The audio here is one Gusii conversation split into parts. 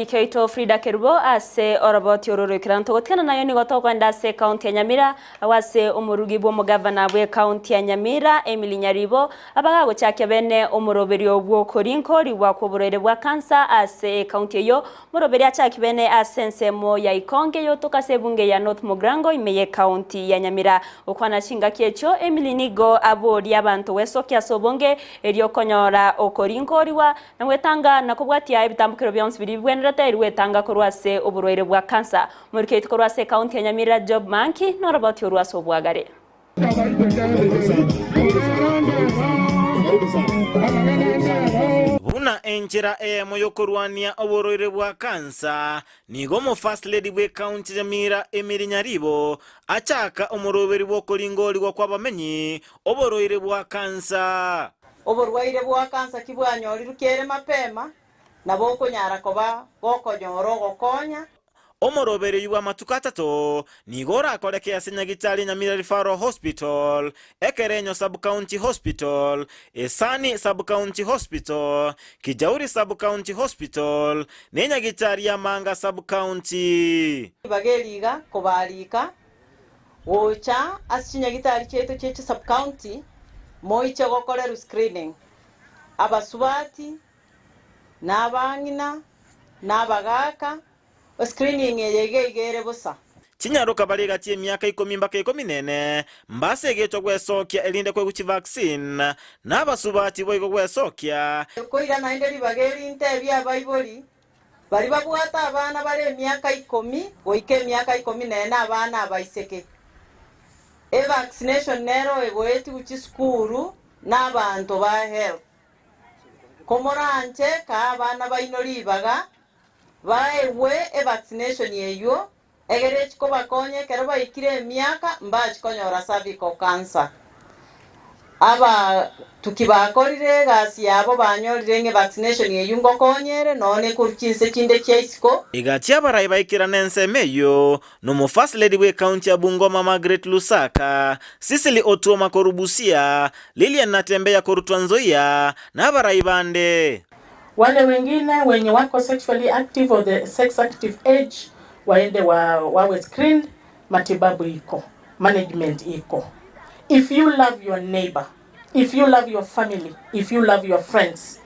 Oito Frida Kerubo ase oroboti oro roikeranu togotigana nayo nigo tokoenda ase ekaunti ya Nyamira agwo ase omorugi bw'omogavana bw'ekaunti ya Nyamira Emily Nyaribo abagagochakia bene omoroberio bw'okorinkorigwa kw'oborwaire bwa kansa ase ekaunti eyio Moroberi achaki bene ase ensemo ya Ikonge yotoka ase ebunge ya North Mugirango ime y'ekaunti ya Nyamira. Gokwana chingaki echio, Emily nigo aboria abanto gwesokia ase obonge erio konyora okorinkorigwa na gwetanga na kobwatia ebitambokero bionsi biria bibwenerete erio gwetanga korwa ase oborwaire bwa kansa. Omoriki oito korwa ase ekaunti ya Nyamira Job Manki noroboti orwo ase obwagare. Buna enchera eyemo y'okorwania oborwaire bwa kansa, nigo omo-First Lady bw'ekaunti ya Nyamira Emily Nyaribo achaka omoroberi bw'okoringorigwa kw'abamenyi oborwaire bwa kansa. Oborwaire bwa kansa kibwanyorirwe kere mapema, nabo okonyara koba gokonyora ogokonya. Omoroberio bw'amatuko atato nigo orakoreke ase Nyagitari Nyamira Referral Hospital, Ekerenyo Sub-County Hospital, Esani Sub-County Hospital, Kijauri Sub-County Hospital, ne Nyagitari ya Manga Sub-County. Ribaga eri iga kobarika gocha ase chinyagitari chiaito chie chisub-county moiche gokorerwa screening. Abasubati, na abang'ina, na abagaaka, Screening eye iga iga ere bosa. Chinyaroka bare egati y'emiaka ikomi mpaka ikomi nene, mbase egetwa gwesokia erinde koegwa chivaccine, na abasubati boigo gwesokia. Koira naende ribaga eri ntebie abaibori baria babwate abana bare emiaka ikomi goika emiaka ikomi nene abana abaiseke. Evaccination nero egoetigwa chisukuru na abanto ba health. Komoranche kaa abana baino ribaga Baegwe evaccination eyio, egere echi kobakonya ekero baikire emiaka mbachi konyora cervical cancer. Abatuki bakorire egasi yabo banyorire ng'a evaccination eyio ngokonya ere nonya nekorwa chinse chinde chia isiko. Egati abarai baikerana ensemo eyio nomo First Lady bw'ecounty ya Bungoma Margaret Lusaka, Cecily Otuoma korwa Busia, Lilian Natembeya korwa Trans Nzoia na abarai bande. Wale wengine wenye wako sexually active or the sex active age waende wa, wawe screened, matibabu iko, management iko. If you love your neighbor, if you love your family, if you love your friends,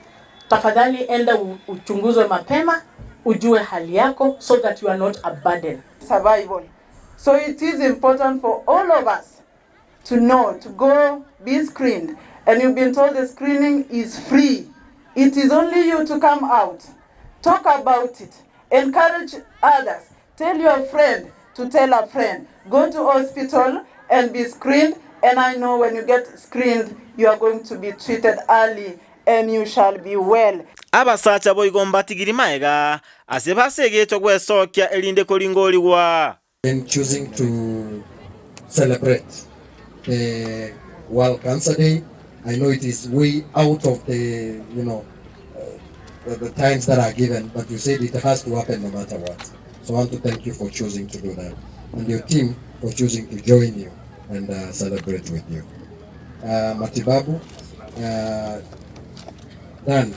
tafadhali enda uchunguzwe mapema, ujue hali yako so that you are not a burden. Survival. So it is important for all of us to know, to go be screened. And you've been told the screening is free. It is only you to come out, talk about it, encourage others, tell your friend to tell a friend. Go to hospital and be screened. And I know when you get screened, you are going to be treated early and you shall be well. Abasacha boigo mbatigiri maega ase basegetwe gwesokia erinde koringorigwa. In choosing to celebrate the World Cancer Day, I know it is way out of the, you know, the, the times that are given, but you said it has to happen no matter what. So I want to thank you for choosing to do that, and your team for choosing to join you and celebrate with you. Matibabu, Dan,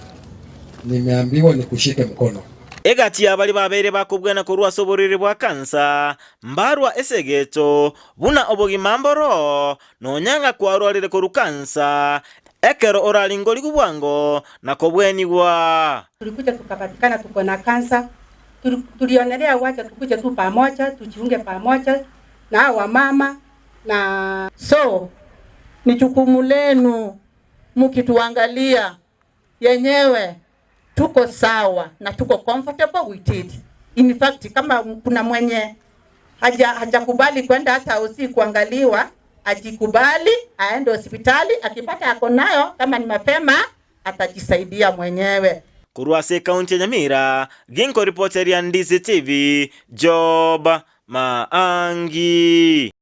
nimeambiwa nikushike mkono. Egati y'abaria babeire bakobwena korwa ase oboriri bwa kansa, mbarwa esegeto, buna obogima mboro, nonya ng'a kwarwarire korwa kansa, ekero oraringorigwe bwango na kobwenigwa. Tulikuja tukapatikana tuko na kansa, tulionelea wacha tukuje tu pamoja, tujiunge pamoja na hawa wamama na so ni jukumu lenu mkituangalia yenyewe tuko sawa na tuko comfortable with it. In fact, kama kuna mwenye hajakubali kwenda hata usi kuangaliwa, ajikubali aende hospitali, akipata ako nayo, kama ni mapema atajisaidia mwenyewe. Korwa ase ekaunti ya Nyamira, ginko ripoteria Ndizi TV, Job Maangi.